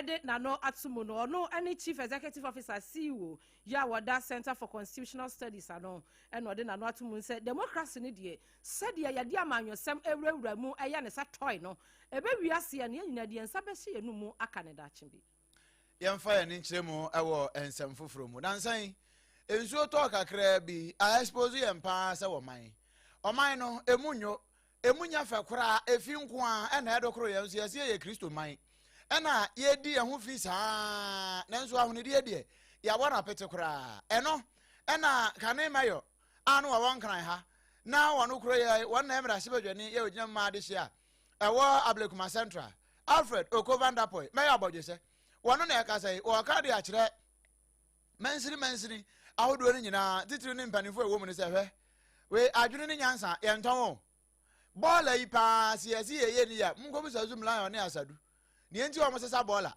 De n'ano ato mu no, ɔno ne Chief Executive Officer, CEO, yi a wɔda Center for Constitutional Studies ano, ɛna ɔde n'ano ato mu sɛ democracy no deɛ, sɛdeɛ yɛde amanyɔsɛm awurawura mu ɛyɛ ne sɛ toy no, ɛbɛwi aseɛ no, yɛn nyinaa deɛ nsa bɛhyɛ yɛn mu aka ne daakye bi. Yɛmfa yɛn nkyerɛ mu wɔ nsɛm foforɔ mu. Nansan nsuo tɔɔ kakraa bi a expose yɛn paa sɛ wɔman ɔman no emu nyo, emu nya fɛ koraa. Efi nko a ɛna ɛdɔkoro yɛn nso yɛsi yɛ Kristo man ɛna yɛdi yɛn ho fi saa, nanso ahonidie deɛ, yɛabɔ no apete koraa. Ɛno ɛna kane mayor a no wɔwɔ Nkran ha na wɔn koro yɛ wɔn na mmarahyɛbadwani yɛ ogyina mu maa adehyɛ a ɛwɔ Ablekuma Central, Alfred Oko Vanderpuye, mɛyɛ abɔdwesɛ wɔn na ɛkasa yi. Wɔka de akyerɛ mansini mansini ahodoɔ no nyinaa, titiri ne mpanimfoɔ a ɛwɔ mu no sɛ, hwɛ, wei adwene ne nyansa yɛntɔn o. Bɔɔla yi paa si yɛsi yɛyɛ ni yɛ monkɔbisa Zoomlion ne Asadu neɛ nti wɔn sesa bɔɔla.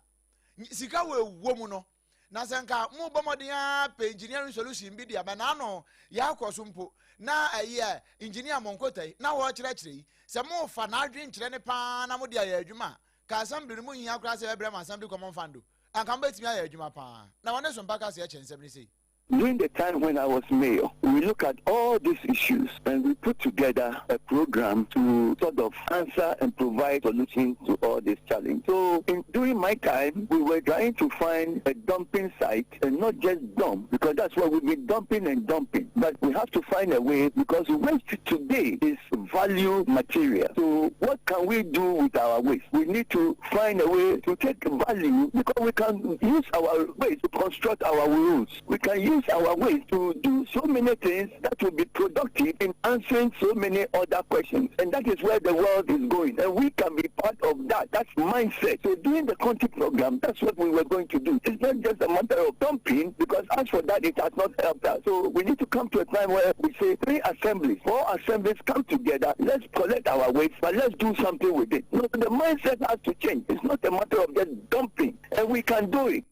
Sika wɔ ɛwɔ mu no, na sɛ nka mobɔ mmɔden ara pɛ engineering solution bi de aba n'ano yɛakɔ so mpo na ɛyɛ engineer mɔnkota yi na wɔrekyerɛkyerɛ yi sɛ mofa n'adwen kyerɛ ne paa na mode ayɛ adwuma a, ka assembly no mu nhia koraa sɛ yɛbrɛ mo assembly common fund o, anka mobɛtumi ayɛ adwuma paa. Na wɔne so mpa ka sɛ yɛkyɛ nsɛm ne sei. During the time when I was mayor, we look at all these issues and we put together a program to sort of answer and provide solutions to all these challenges. So during my time, we were trying to find a dumping site, and not just dump, because that's what we've been dumping and dumping. But we have to find a way, because waste today is value material. So what can we do with our waste? We need to find a way to take value, because we can use our waste to construct our roads. We can use our waste to do so many things that will be productive in answering so many other questions. And that is where the world is going. And we can be part of that. That's mindset. So during the country program, that's what we were going to do. It's not just a matter of dumping, because as for that, it has not helped us. So we need to come to a time where we say three assemblies, four assemblies come together. Let's collect our waste, but let's do something with it. No, the mindset has to change. It's not a matter of just dumping, and we can do it.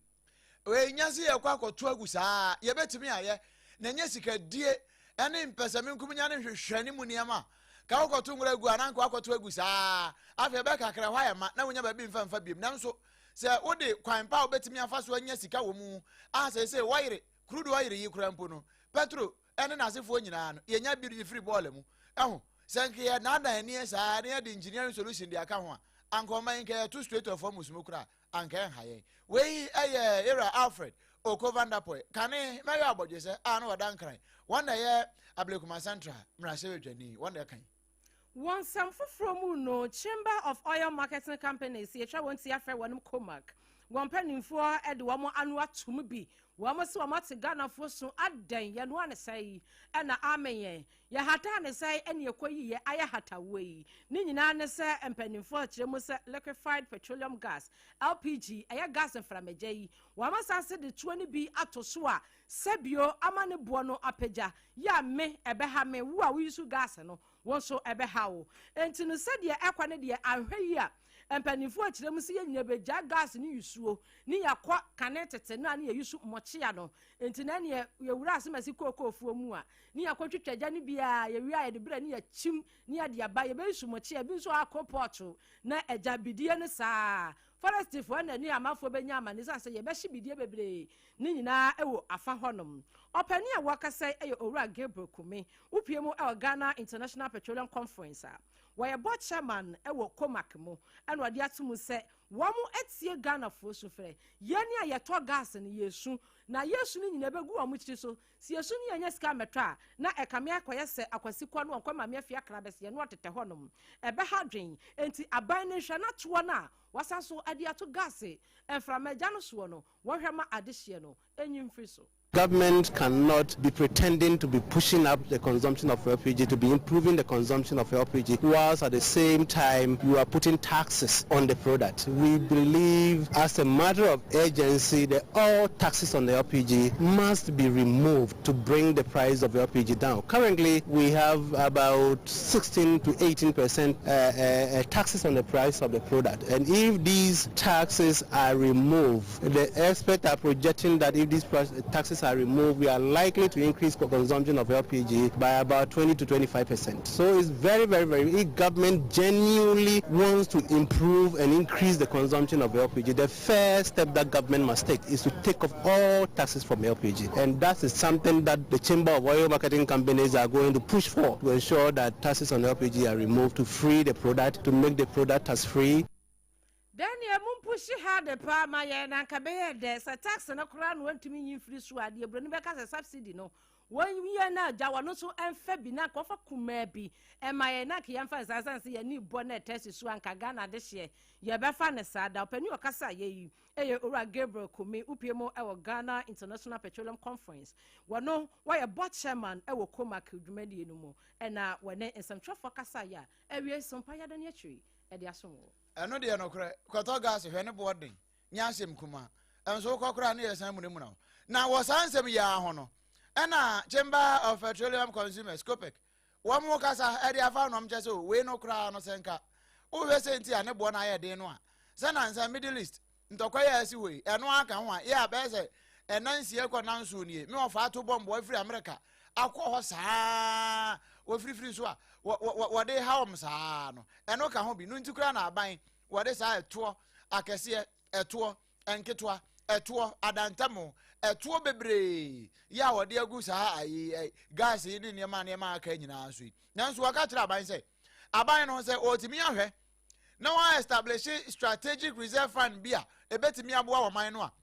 Wei nya sɛ yɛkɔ akɔto agu saa, yɛbɛtumi ayɛ na ɛnyɛ sikadie ɛne mpɛsɛmenkomenya ne hwehwɛ ne mu nneɛma ka wokɔto nwura agu anaa nka wakɔto agu saa. Afei ɛbɛyɛ kakra hɔ ayɛ ma na wonya baabi mfa mfa biom. Nanso sɛ wode kwan pa a wobɛtumi afa so anya sika wɔ mu a, sɛ sɛ wɔyere crude oil yi kora mpo no, petro ɛne n'asefoɔ nyinaa no, yɛnya bi firi bɔɔla mu. Ɛho sɛ nka yɛ naadan ani saa ne yɛde engineering solution de aka ho a, anka ɔman nka yɛto Strait of Hormuz mu koraa, anka ɛnha yɛn. Wei ɛyɛ era Alfred Oko Vanderpuye, kane mɛyɛ abɔdwesɛ a na wɔda Nkran, wɔn na ɛyɛ Ablekuma Central mmarahyɛbadwani, wɔn na ɛkan. Wɔ nsɛm foforɔ mu no, Chamber of Oil Marketing Companies, yɛtwa wɔn ti afrɛ wɔn COMAC, wɔn mpanimfoɔ de wɔn ano atum bi. Wɔn sɛ wɔn ate Ghanafoɔ so adɛn, yɛnoa ne sɛ yi ɛna amen yɛn yɛhata ne sɛ ɛne ɛkɔ yi yɛ ayɛ hatawoɔ yi. Ne nyinaa ne sɛ mpanimfoɔ kyerɛ mu sɛ liquefied petroleum gas, LPG, ɛyɛ gas mframagya yi, wɔn asase de tuo no bi ato so a sɛbio ama ne boɔ no apagya yɛ a me ɛbɛha me wo a woyi so gas no, wɔn nso ɛbɛha wo. Nti no, sɛdeɛ ɛkɔ ne deɛ ahwɛ yi a, mpanimfoɔ akyerɛ mu sɛ yɛn nyinaa bɛgya gas ne yusuo ne yɛakɔ kane tete no a ne yɛyi so mmɔkyea no. Nti na neɛ yɛwura asemasi kookoofuo mu a ne yɛakɔtwitwa gya no biara, yɛwie a, yɛde berɛ ne yɛkyim ne yɛde aba yɛbɛyi so mmɔkyea bi nso akɔ pɔɔto na agya bidie no saa. Forestifoɔ na ne amanfoɔ bɛnya amane sɛ yɛbɛhye bidie bebree ne nyinaa wɔ afa hɔnom. Ɔpanin a wɔkasa yɛ Owura Gabriel Kumi, wopie mu wɔ Ghana International Petroleum Conference a wɔyɛ board chairman wɔ COMAC mu, ɛna ɔde ato mu sɛ wɔn atie Ghanafoɔ sufrɛ. Yɛn a yɛtɔ gas no, yɛsu na yɛsu no nyinaa bɛgu wɔn tiri so. Si yɛsu no, yɛnyɛ sika mmɛtɔ a, na ɛkame akɔyɛ sɛ akwasi kɔ no ɔnkɔ maame afie akra bɛsɛ yɛn no ɔtetɛ hɔnom, ɛbɛha dwen. Nti aban no nhwɛ n'atoɔ no a wasan so de ato gas mframagya no soɔ no, wɔhwɛ ma adehyeɛ no ɛnyi mfiri so. Government cannot be pretending to be pushing up the consumption of LPG, to be improving the consumption of LPG, whilst at the same time you are putting taxes on the product. We believe, as a matter of urgency, that all taxes on the LPG must be removed to bring the price of LPG down. Currently, we have about 16 to 18% taxes on the price of the product. And if these taxes are removed, the experts are projecting that if these taxes taxes are removed, we are likely to increase consumption of LPG by about 20 to 25%. So it's very, very, very, if government genuinely wants to improve and increase the consumption of LPG, the first step that government must take is to take off all taxes from LPG. And that is something that the Chamber of Oil Marketing Companies are going to push for to ensure that taxes on LPG are removed to free the product, to make the product tax free. Daniel mumpush hard paa ma yɛn na nka bɛyɛ dɛ sɛ tax no koraa na wɔntumi nyi mfiri so a, deɛ buroni bɛka sɛ subsidy no, wɔnyɛ no agya wɔno nso ɛmfa bi na nka wɔfa kumaa bi ɛma yɛn na nka yɛmfa nsa san sɛ yɛni bɔ na ɛtɛ si so a, nka Ghana de hyeɛ yɛbɛfa ne saa da. Ɔpanin ɔkasa yɛ yi ɛyɛ Owura Gabriel Kumi upie mu ɛwɔ Ghana International Petroleum Conference. Wɔno wɔyɛ board chairman ɛwɔ COMAC dwumadie no mu, ɛna wɔne nsɛmtwerɛfoɔ kasa yɛ a awie sompa yɛda ne akyiri ɛde asom wɔ. Ɛno deɛ, nokorɛ, kɔtɔ gas, hwɛ ne boɔ den nyɛ asɛm kuma. Ɛnso wokɔ koraa ne yɛsan munamuna wo. Na wɔ saa nsɛm yi ara ho no, ɛna Chamber of Petroleum Consumers, COPEC, wɔn mo kasa ɛde afa nom kyɛ sɛ wei no koraa no, sɛ nka wohwɛ sɛ nti a ne boɔ no ayɛ den no a, sɛ nansa Middle East ntɔkwa yɛ asi hɔ yi, ɛno aka ho a yɛ a bɛyɛ sɛ ɛna nsia kɔ nanso nie me wɔfa ato bɔmbɔ afiri Amerika akɔ hɔ saa, wɔfirifiri so a wɔde ha wɔn saa no, ɛno ka ho bi no. Nti koraa na aban wɔde saa ɛtoɔ akɛseɛ, ɛtoɔ nketewa, ɛtoɔ adantamu, ɛtoɔ bebree yɛ a wɔde agu saa ayi ɛ gas yi ne nneɛma nneɛma aka nyinaa so yi. Nanso wɔka kyerɛ aban sɛ aban no sɛ wɔtumi ahwɛ na wɔn establish strategic reserve fund bi a ebetumi aboa wɔn man no a,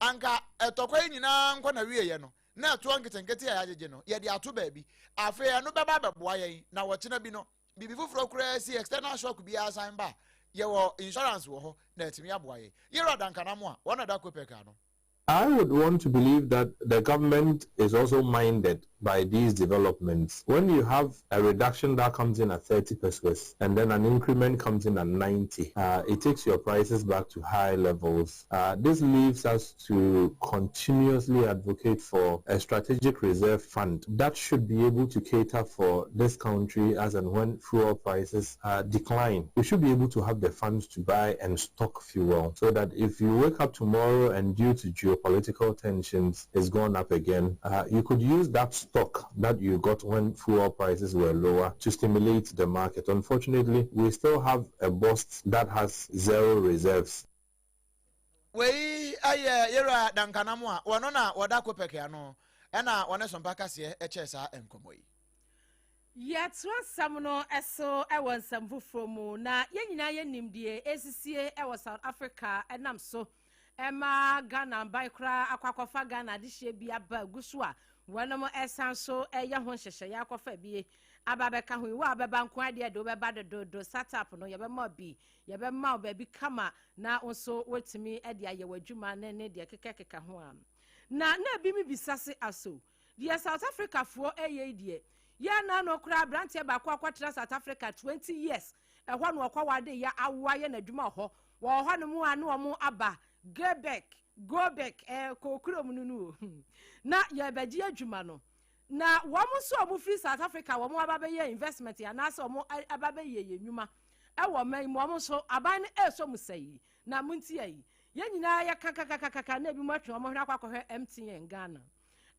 anka ɛtɔkwa yi nyinaa nkɔ na wie yɛ no, na ɛtoɔ nketenkete a yɛagyegye no yɛde ato baabi. Afei ɛno bɛba abɛboa yɛn na wɔkyena bi no, biribi foforɔ koraa si, external shock biara san ba, yɛwɔ insurance wɔ hɔ na ɛtumi aboa yɛn. Yɛrɛ adankana mu a wɔn na da COPEC ano. I would want to believe that the government is also minded by these developments. When you have a reduction that comes in at 30 pesewas and then an increment comes in at 90, it takes your prices back to high levels. This leaves us to continuously advocate for a strategic reserve fund that should be able to cater for this country as and when fuel prices decline. We should be able to have the funds to buy and stock fuel so that if you wake up tomorrow and due to geopolitical tensions it's gone up again, you could use that stock that you got when fuel prices were lower to stimulate the market. Unfortunately, we still have a bust that has zero reserves. Wei ayɛ yɛrɛ dankanam a wɔno na wɔda COPEC ano, ɛna wɔne sompa kaseɛ ɛkyɛɛ saa nkɔmmɔ yi. Yɛtoa nsɛm no so wɔ nsɛm foforɔ mu. Na yɛn nyinaa yɛnim deɛ ɛsisie wɔ South Africa, ɛnam so ɛma Ghana aban koraa akɔ akɔfa Ghana adehyeɛ bi aba agu so a wɔnom ɛsan so ɛyɛ ho nhyehyɛeɛ akɔfa bi aba bɛka ho yi. Wɔ a bɛba nko adeɛ de wobɛba dododo startup no, yɛbɛma bi, yɛbɛma wo baabi kama na wo nso woatumi de ayɛ w'adwuma ne deɛ kekakeka ho a. Na ebi mi bisa se aso deɛ South Africa foɔ ɛyɛ yi deɛ, yɛn na no koraa aberanteɛ baako akɔtena South Africa 20 years ɛhɔ no, ɔkɔ wade yɛ awoa yɛ n'adwuma wɔ hɔ, wɔ hɔ nom a ne wɔn aba gebek gobek kokurom no o na yɛbɛgye adwuma no. Na wɔn nso a wɔn firi South Africa, wɔn aba bɛyɛ investment anaasɛ wɔn aba bɛyɛ yɛ nnwuma ɛwɔ ɔman yi mu, wɔn nso aban no ɛresɔ mu sɛ yi na mo nti yi yɛn nyinaa yɛ kakakakaka na ebi mu atwe wɔn hwɛ akɔ akɔhwɛ MTN Ghana.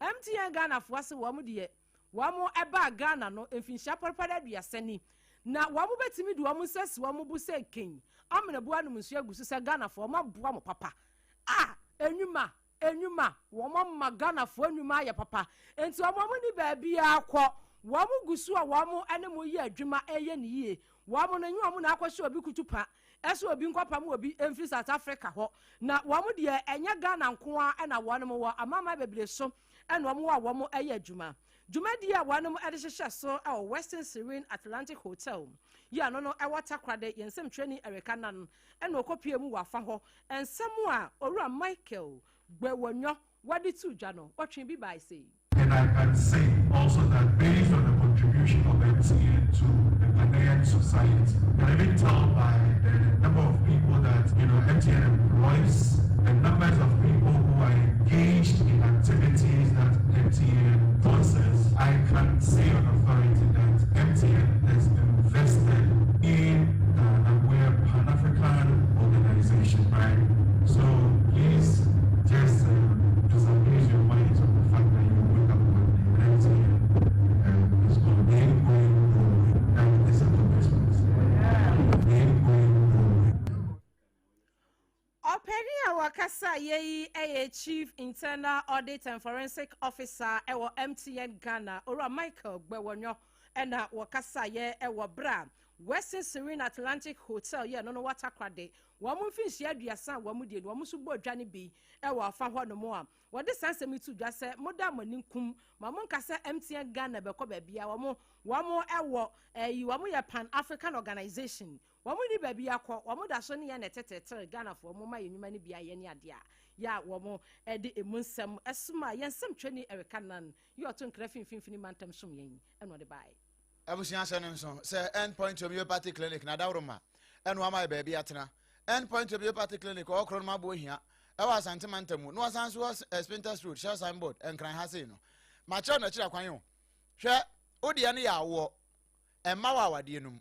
MTN Ghana foɔ se wɔn deɛ, wɔn ɛbaa Ghana no mfinhyia pɔrɔpɔrɔ 30 ni, na wɔn bɛtumi de wɔn nsa si wɔn bo sɛ kɛn amena bu anum nsuo agu so sɛ Ghanafoɔ wɔn aboa mo papa a enwuma enwuma wɔn ama Ghanafoɔ enwuma ayɛ papa, nti wɔn ni baabi akɔ, wɔn gu so a wɔn ne mo yɛ adwuma ɛyɛ ne yie. Wɔn no nye wɔn na akɔhyɛ obi kutu pa ɛsɛ obi nkɔpam obi mfiri South Africa hɔ. Na wɔn deɛ, ɛnyɛ Ghana nko ara ɛna wɔn wɔ amama bebree so ɛna wɔn wɔ a wɔn ɛyɛ adwuma. Dwumadie a wɔn de hyehyɛ so ɛwɔ Western Serene Atlantic Hotel yi ano no ɛwɔ Takoradi, yɛn nsɛmtwerɛni Erika Nan ɛna ɔkɔpie mu wɔ afa hɔ. Nsɛm a Owura Michael Gbewonyo wɔde tu dwa no, wɔtwe bi baa sei. And I can say also that based on the contribution of MTN to the Ghanaian society, you can even tell by the number of people that MTN employs, the numbers of people who are engaged in activities that MTN sponsors. I can say on authority that MTN is invested in Ghana. We're a Pan-African organization, right? So please just disabuse your minds of the Wɔkasa yɛ yi yɛ Chief Internal Audit and Forensic Officer ɛwɔ MTN Ghana, Owura Michael Gbewonyo, ɛna wɔkasa yɛ ɛwɔ berɛ a Western Serene Atlantic Hotel yɛ no wɔ Takoradi wɔn mfinhyia 30 a wɔn die no, wɔn nso bɔ dwa no bi ɛwɔ afa hɔ nom a wɔde saa nsɛm yi to dwa sɛ moda mo ani nkum ma mo nka sɛ MTN Ghana bɛkɔ baabi a wɔn ɛwɔ ɛyi. Wɔn yɛ Pan African organisation, wɔn ni baabi akɔ, wɔn da so ne yɛn na ɛtetetere Ghanafoɔ. Wɔn ma yɛn nnwuma no bi ayɛ ne adeɛ a yɛ a wɔn ɛde emu nsɛm ɛsom a yɛn nsɛm twɛni Ɛreka Nan yɛ ɔto nkira finfinfini mantam som yɛn ɛna ɔde baeɛ. Abusua, hyɛ no nso sɛ End Point Homeopathy Clinic na adaworoma ɛno ama yɛ baabi atena. End Point Homeopathy Clinic ɔwɔ korɔ no ma aboɔ hia ɛwɔ Asante mantam mu na wɔsan so wɔ Spintex Road, Shell signboard, Nkran ha sei no. Makyerɛw n'akyiri akwan o. Hwɛ, wodeɛ no yɛ awoɔ ɛmma wɔ awadeɛ no mu.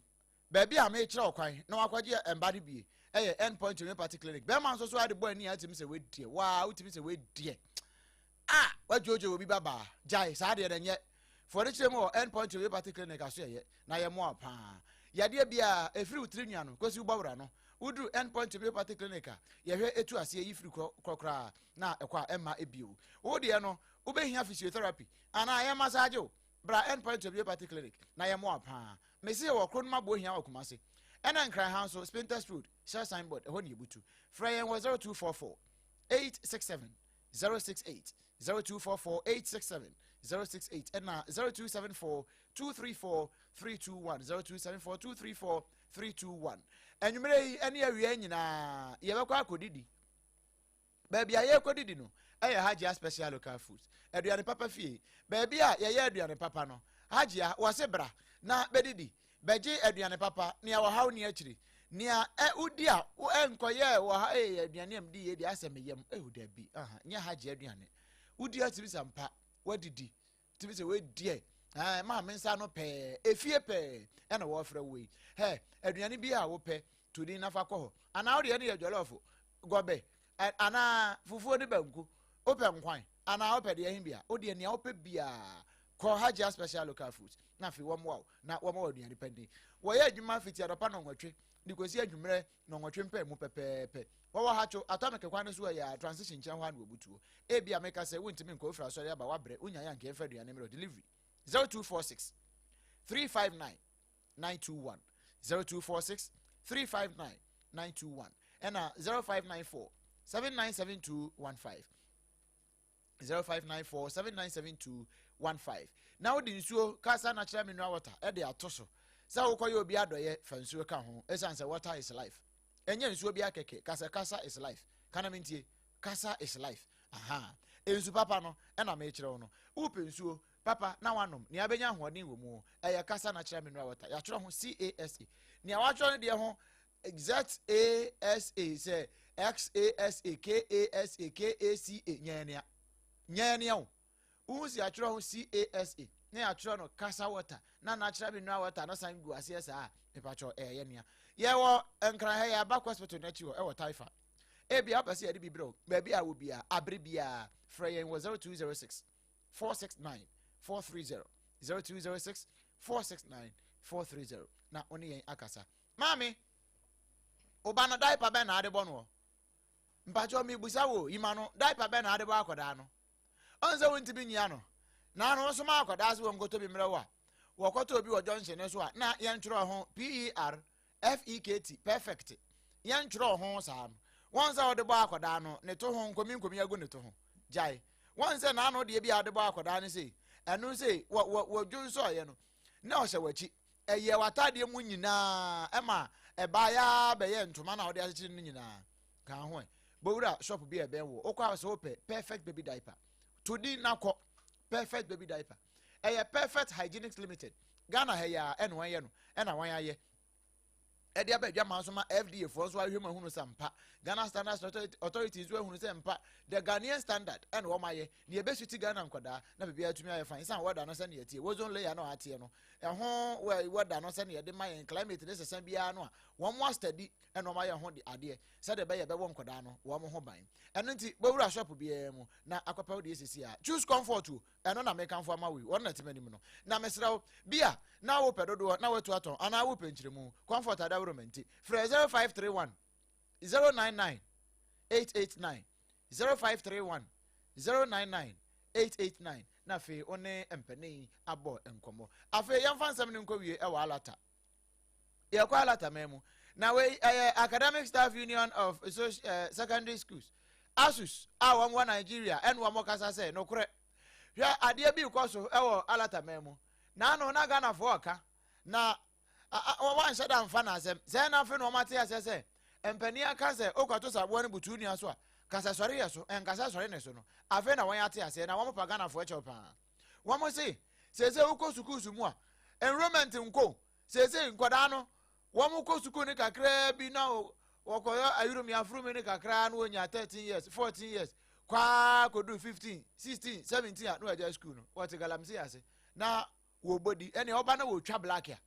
Baabi a mekyerɛ wo kwan na wakɔgye ɛmba no bie ɛyɛ End Point Homeopathy Clinic. Bɛrima nso so ade bɔ ani a atumi sɛ wadiɛ waa, wotumi sɛ wadiɛ a wadwoodwo obi babaa. Gyae saa deɛ no, nyɛ fɔde kyerɛ mu wɔ End Point Homeopathy Clinic aso yɛyɛ na yɛmmoa paa. Yadeɛ biara ɛfiri wo tiri nwa no kɔsi wo bɔwura no, woduru End Point Homeopathy Clinic a, yɛhwɛ ɛtu aseɛ yi firi korɔkoraa na ɛkɔ a ɛmma ebio. Wo deɛ no wobɛhia physiotherapy anaa yɛ massage wo, bra End Point Homeopathy Clinic na yɛmmoa paa. Mesi wɔ koro no ma boɔ hia wɔ Kumase ɛna Nkran ha nso, Spintex Road, Shell signboard, ɛhɔ ne yɛbutu. Frɛ yɛn wɔ 0244 867 068, 0244 867 068, ɛna 0274 234 321, 0274 234 321. Anwummerɛ yi ɛne awia nyinaa yɛbɛkɔ akɔdidi. Baabi a yɛrekɔdidi no ɛyɛ Hajia Special Local Foods, aduane papa fie, baabi a yɛyɛ aduane papa no. Hajia wɔse bra na bɛdidi, bɛgye aduane papa. Nea wɔhaw ni akyiri nea ɛ wodi a ɛnkɔyɛ wɔ ha. Ɛyɛ aduane a medi yɛ deɛ asɛ meyam ɛwɔ dabi aha nyɛ Hajia aduane. Wodi atumi sɛ mpa wadidi tumi sɛ wadiɛ ɛɛ maame nsa no pɛɛ efie pɛɛ ɛna wɔfrɛ wo yi. Hɛ, aduane bi a wopɛ to din nafa kɔ hɔ, anaa wodeɛ no yɛ jollof, gɔbɛ anaa fufuo ne banku, wopɛ nkwan anaa wopɛ deɛ ɛhe bia, wodeɛ nea wopɛ biara, kɔ Hajia Special Local Foods na afei wɔn wa wo na wɔn wɔ aduane pɛnden. Wɔyɛ adwuma fiti anɔpa 8:30 de kɔsi adwummerɛ 8:30 mpɛ mu pɛpɛɛpɛ. Wɔwɔ Hatcho Atomic kwan no so, ɛyɛ transition nkyɛn hɔ a na wɔbutuo. Ebi a meka sɛ wontumi nkɔ, wofiri asɔre aba, wabrɛ, wonya yɛ anka yɛmfa aduane mmerɛ. Delivery 0246 359 921, 0246 359 921, ɛna 0594 797215, 0594 797215. Na wode nsuo Kasa Natural Mineral Water ɛde ato so sɛ wokɔyɛ obi adɔyɛ, fa nsuo ka ho, ɛsiane sɛ water is life. Ɛnyɛ nsuo bi akɛkɛ, kasa kasa is life. Kana mentie, kasa is life. Aha nsu papa no ɛna mekyerɛ wo no. Wopɛ nsuo papa na wanom nea abɛnya ahoɔden wɔ mu, ɛyɛ Kasa Natural Mineral Water. Yɛatwerɛ ho CASA, nea watwerɛ no deɛ ho ZASA sɛ XASA KASA KACA. Nyɛɛ nea nyɛɛ nea o wohu si yɛatwerɛ ho CASA na yɛatwerɛ no Kasa Water na Natural Mineral Water no san gu aseɛ saa. Mepakyɛw, ɛyɛ nea yɛwɔ Nkran ha, yɛ Abakɔ Hospital n'akyi hɔ, ɛwɔ Taifa. Ebia wopɛ sɛ yɛde bi brɛ wo baabi a wɔ biara abere biara, frɛ yɛn wɔ 0206 469 430, 0206 469 430, na wo ne yɛn akasa. Maame, woba no diaper bɛn na ade bɔ no? Mpakyɛw, mebusa wo, yima no diaper bɛn na ade bɔ akɔdaa no? Ɔn sɛ wontumi nyia no na ano nso ma akɔdaa sɛ wɔnkɔtɔ bi mmerɛ wo a, wɔkɔtɔ obi wɔ junction no so a na yɛntwerɛ ho PER FEKT, perfect, yɛntwerɛ ho saa no. Wɔn sɛ wɔde bɔ akɔdaa no ne to ho nkomi nkomi agu ne to ho. Gyae wɔn sɛ n'ano deɛ bi a wɔde bɔ akɔdaa no sei, ɛno sei wɔ wɔ wɔdwo nsɔɔyɛ no na ɔhyɛ w'akyi, ɛyɛ w'ataadeɛ mu nyinaa, ɛma ɛbaa yaa bɛyɛ ntoma na wɔde akyekyere no nyinaa ka ho. Ɛ bowura shop bi a ɛbɛn wɔ wokɔ a sɛ wopɛ Perfect Baby Diaper, to din na kɔ. Perfect Baby Diaper ɛyɛ Perfect Hygienics Limited, Ghana ha yi a ɛna wɔn yɛ no, ɛna wɔn ayɛ ɛde aba adwama nso ma FDA foɔ nso ahwɛ mu ahunu sɛ mpa Ghana Standards Authority nso ahunu sɛ mpa the Ghanaian standard ɛna wɔn ayɛ nea ebesu ti Ghana nkwadaa na biribiara atumi ayɛ fine. Nsan wɔda no sɛnea ɛteɛ, ozone layer no ateɛ no ɛho wɔda no sɛnea yɛde ma yɛn climate ne sesa biara no a wɔn astadi ɛna wɔn ayɛ ho de adeɛ sɛdeɛ ɛbɛyɛ ɛbɛwɔ nkwadaa no wɔn ho ban. Ɛno nti bɔwura shop biara mu na akɔpɛw deɛ esisi a choose comfort o. Ɛno na mekamfo ama wo yi, wɔn na ɛte m'anim no. Na mesrɛ wo bi a na wopɛ dodoɔ na woatu atɔn anaa wopɛ nkyerɛmu, Comfort adaworo ma nti frɛ 0531 099. 889, 0531 099 889 na afei wo ne mpanin abɔ nkɔmmɔ. Afei yɛmfa nsɛm no nkɔwie wɔ Alata. Yɛkɔ Alata man mu. Na wei ɛyɛ Academic Staff Union of Soci eh, Secondary Schools, ASUS, a wɔn wɔ Nigeria ɛne wɔn kasa sɛ nokorɛ. Hwɛ adeɛ bi rekɔ so wɔ Alata man mu. Naano na Ghanafoɔ ɔka na wɔanhyɛ da mfa n'asɛm. Sɛɛ na afei na wɔate aseɛ sɛ mpanin aka sɛ wokɔto saboa no butu nua so a, kasa sɔre yɛ so, ɛnkasa sɔre ne so no. Afei na wɔn ate aseɛ na wɔn pa Ghanafoɔ kyɛw paa. Wɔn se seesei wokɔ sukuus mu a, enrollment nko. Seesei nkwadaa no wɔn kɔ sukuu no kakraa bi na wɔkɔyɛ ayurumi afurumi no kakraa na wɔnya 13 years, 14 years, kwaa kɔduru 15, 16, 17 a na wɔagya sukuu no. Wɔte galamsey ase na wɔbɔ di ɛnea ɔba na wɔtwa black a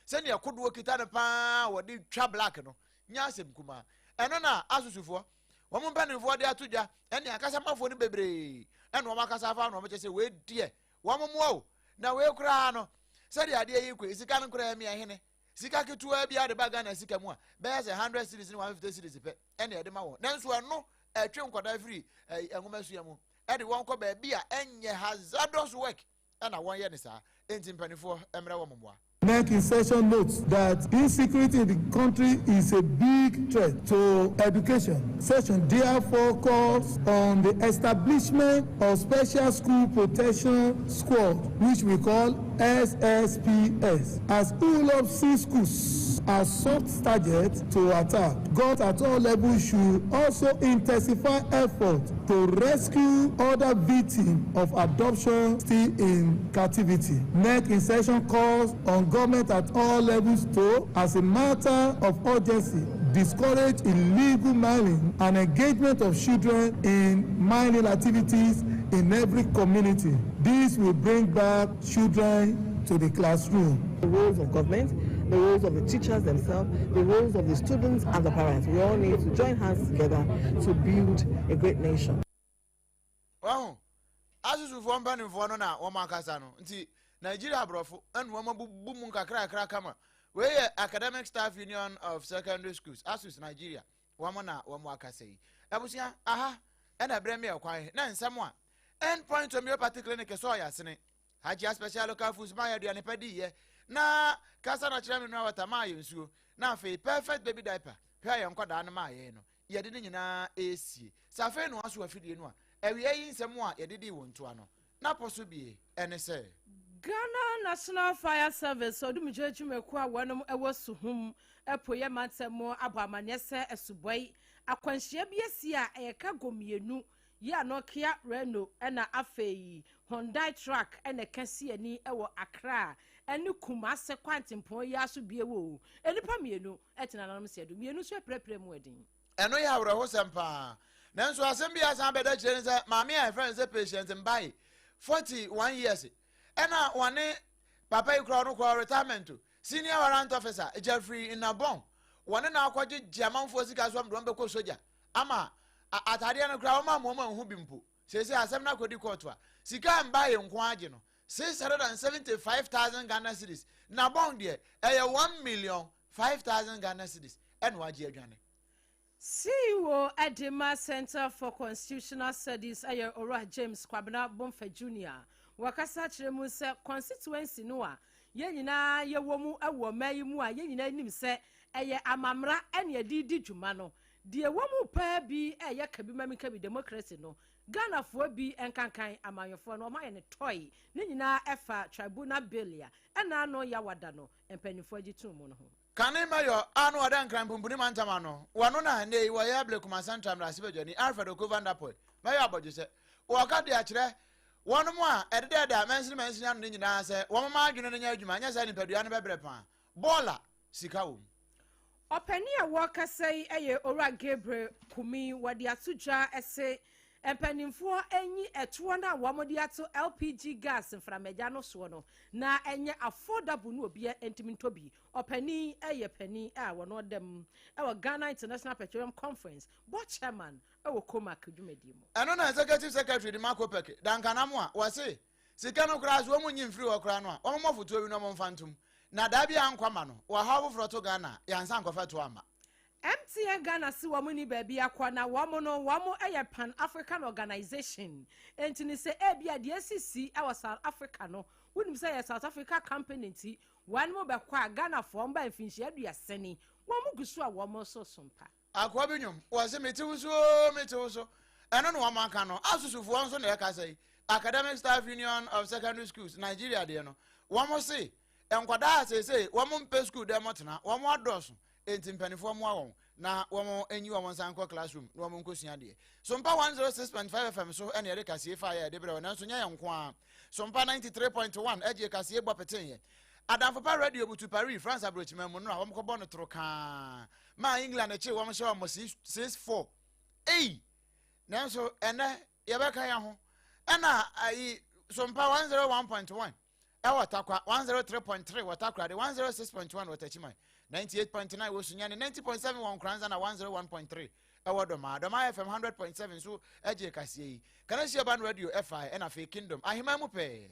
sɛnea kodoɔ kita no paa wɔde twa black no nyɛ asɛm kumaa. Ɛno na asusufoɔ wɔn mpanimfoɔ de ato dwa ɛne akasamafoɔ no bebree ɛna wɔn akasa afa na wɔn kyɛ sɛ wei deɛ wɔn mmoa o na wei koraa no sɛdeɛ adeɛ yi kɔ sika no koraa mi ɛhene sika ketewa bi ade ba Ghana sika mu a bɛyɛ sɛ 100 cedis ne 150 cedis pɛ ɛna ɛde ma wɔn, nanso ɛno ɛtwe nkwadaa firi nwoma sua mu ɛde wɔn kɔ baabi a ɛnyɛ hazardous work ɛna wɔnyɛ ne saa. Enti mpanimfoɔ mmerɛ wɔn mmoa. NEC in session notes that insecurity in the country is a big threat to education. Session therefore calls on the establishment of Special School Protection Squad, which we call SSPS, as all of C schools are soft targets to attack. God at all levels should also intensify efforts to rescue other victims of adoption still in captivity. NEC in session calls on government at all levels to, as a matter of urgency, discourage illegal mining and engagement of children in mining activities in every community. This will bring back children to the classroom. The roles of government, the roles of the teachers themselves, the roles of the students and the parents. We all need to join hands together to build a great nation. Wahu? Asusufoɔ mpanimfoɔ no na wɔn akasa no nti Nigeria aborɔfo ɛna wɔn abubu mu nkakrakra kama. Wei yɛ Academic Staff Union of Secondary Schools, ASUS Nigeria, wɔn na wɔn akasa yi. Abusua, aha ɛna ɛbrɛ mi ɛkwan na nsɛm a End Point Homeopathy Clinic sɔɔ yɛ asene. Hajia Special Local Foods maa yɛ aduane pa diiɛ na kasa na kyerɛ me nua wata maa yɛ nsuo na afei Perfect Baby Diaper hwɛ a yɛn nkwadaa no maa yɛn no yɛde ne nyinaa resie. Sɛ afei na wɔaso afidie no a, awia yi nsɛm a yɛde dii wɔn ntoa no, n'apɔ so bie ne sɛ. Ghana National Fire Service odumgya adwumakuo a wɔnom wɔ Suhum apueɛ mantam mu abɔ amaneɛ sɛ asubɔe akwanhyia bi asi a ɛyɛ cargo mmienu yi a Nokia Reno na afei Hyundai truck na ɛka si ani wɔ Accra ne Kumase kwantempɔn yi ara so bio o, nnipa mmienu tena nanom sɛɛ do, mmienu nso apirapira mu ɛden. Ɛno yɛ awerɛhosɛm paa. Nanso asɛm bi a asan abɛda akyire ne sɛ maame a yɛfrɛ no sɛ Patience Mbaye, 41 years, ɛna wɔne papa yi koraa ɔno koraa retirement o, senior warrant officer Jeffrey Nnabong, wɔne no akɔgyegye amanfoɔ sika so wɔn de wɔn bɛkɔ sogya ama ataadeɛ no koraa wɔn amma wɔn anhu bi mpo. Seesei asɛm no akɔdi kɔɔto a sika a Mbaye nko ara gye no, 675,000 Ghana cedis, Nabong deɛ ɛyɛ 1,005,000 Ghana cedis ɛna wagye adwane. CEO de ma Centre for Constitutional Studies yɛ Owura James Kwabena Bomfeh Junior. Wakasa akyerɛ mu sɛ constituency no a yɛn nyinaa yɛwɔ mu wɔ ɔman yi mu a yɛn nyinaa nim sɛ ɛyɛ amammra na yɛde redi dwuma no, deɛ ɛwɔ mu paa bi ɛyɛ kabi-ma-menka-bi democracy no, Ghanafoɔ bi nkankan amanyɔfoɔ no wɔayɛ no toy. Ne nyinaa ɛfa Tribunal Bill a ɛna ano Yawada no mpanimfoɔ agye tom mu no ho. Kane Mayor a na ɔda Nkran Pumpuni Mantam ano, wɔno na nnɛ yi wɔyɛ Ablekuma Central Mmarahyɛbadwani Alfred Oko Vanderpuye Mayor abɔdwesɛ. Wɔka de akyerɛ wɔnom a ɛdedɛɛda mansini mansini ano no nyinaa sɛ wɔmma adwene no nyɛ adwuma anyɛ saa nipadua no bɛbrɛ paa. Bɔɔla sika wɔ mu. Ɔpanin a wɔrekasa yi yɛ Owura Gabriel Kumi. Wɔde ato dwa se mpanimfoɔ nyi ɛtoɔ no a wɔde ato LPG gas mframagya no soɔ no na ɛnyɛ affordable na obiara ntumi ntɔ bi. Ɔpanin yɛ panin a wɔn ɔda mu wɔ Ghana International Petroleum Conference board chairman wɔ COMAC dwumadie mu. Ɛno na Executive Secretary de ma COPEC, Duncan Amoah, wɔse sika no koraa so wɔn nyi mfiri hɔ koraa no a, wɔn mmɔ fotoɔ bi na wɔn mfa ntom. Na daa bi a ankɔ ama no, wɔ ɔhaw foforɔ to Ghana a, yɛansa ankɔfa toɔ amma. MTN Ghana se wɔn ni baabi akɔ na wɔn no wɔn yɛ Pan African Organisation nti ne sɛ ebi a deɛ esisi wɔ South Africa no wonim sɛ yɛ South Africa company nti wɔn mo bɛkɔ a Ghanafoɔ mba mfinhyia 30 ni wɔn gu so a wɔn nso so mpa. Akoa bi nwom, wɔse mete wo so oo, mete wo so. Ɛno na wɔn aka no. Asusufoɔ nso na ɛkasa yi. Academic Staff Union of Secondary Schools, Nigeria deɛ no, wɔn se nkwadaa a seesei wɔn mpɛ sukuu dɛm tena, wɔn adɔɔso, enti mpanimfoɔ mmoa wɔn na wɔn nyi wɔn nsa nkɔ classroom na wɔn nkɔsua adeɛ. Sompa 106.5 FM so ɛna yɛde kaseɛ fa yɛ ɛde brɛ wɔ, nanso nyɛ yɛn nko ara. Sompa 93.1 ɛgye kaseɛ bɔ peteeɛ. Adamfo pa radio butu Paris, France aburokyiman mu no a wɔkɔbɔ no toro kaa maa England kyee wɔn hyɛ wɔn 6-4. Ei! Nanso ɛnɛ yɛbɛka yɛn ho. Ɛna ayi Sompa 101.1 ɛwɔ Takwa, 103.3 wɔ Takoradi, 106.1 wɔ Techiman, 98.9 wɔ Sunyani, 90.7 wɔ Nkoranza na 101.3 ɛwɔ Dɔmaa. Dɔmaa FM 100.7 nso ɛgye kaseɛ yi. Kanahyi Urban Radio ɛfae ɛna afei Kingdom Aheman mu pɛɛ.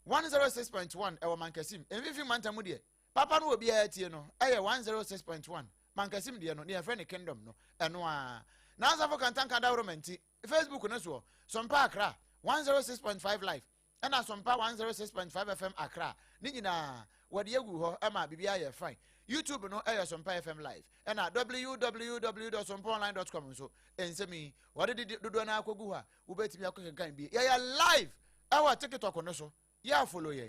106.1 ɛwɔ Mankasim. Mfimfini mantam mu deɛ papa no obiara tie no ɛyɛ 106.1 Mankasim deɛ no ne yɛfrɛ no Kingdom no ɛno a. Nansafo Kantanka Dawuroma nti Facebook no soɔ Sompa Accra 106.5 live ɛna Sompa 106.5 FM Accra ne nyinaa wɔde agu hɔ ɛma biribiara yɛ fine. YouTube no ɛyɛ Sompa FM live ɛna www.sompaonline.com nso nsɛm yi wɔde de dodoɔ no akɔgu hɔ a wobɛtumi akɔkenkan bi. Yɛyɛ live ɛwɔ TikTok no so, yɛ follow yɛn.